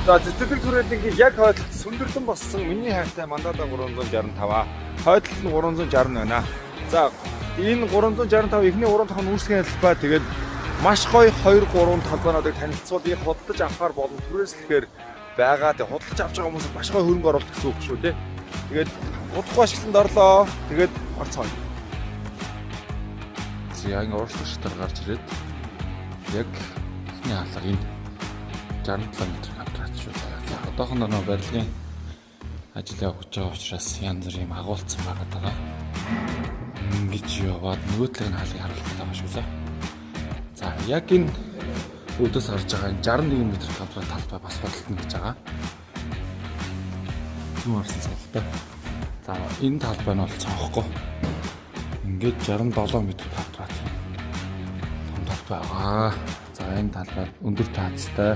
За, цэцэрлэг түрээлэнгийн яг хойдолд сүндэрлэн боссон миний хайртай Мандада 365 аа. Хойдолд нь 360 байна. За, энэ 365 эхний 3 тох нь үүсгэн талбай, тэгээд маш гоё 2 3 талбайнуудыг танилцуулъя, худалдаж авахар болон түрээслэхээр байгаа. Тэгээд худалдаж авч байгаа хүмүүс маш гоё хөрөнгө оруулалт гэсэн үг шүү дээ. Тэгээд удахгүй ашигланд орлоо. Тэгээд орцгоё. За, ингээ урагшлах шатаар гарч ирээд яг эхний хаалга энэ 67 м квадрат шүү. За, одоохондоо нөө барилгын ажил явагдаж байгаа учраас янз бүрийн юм агуулсан байгаа даа. Ингэж яваад нөгөө талын хаалгыг харуулах байгаа шүү. За. За, яг энэ өөдөөс харж байгаа энэ 61 м квадрат талбай бас худалдана гэж байгаа. Зүүн арсан салбай. За, энэ талбай нь бол цонхгүй. Ингээд 67 м квадрат том талбай байгаа. За, энэ талбай өндөр таазтай.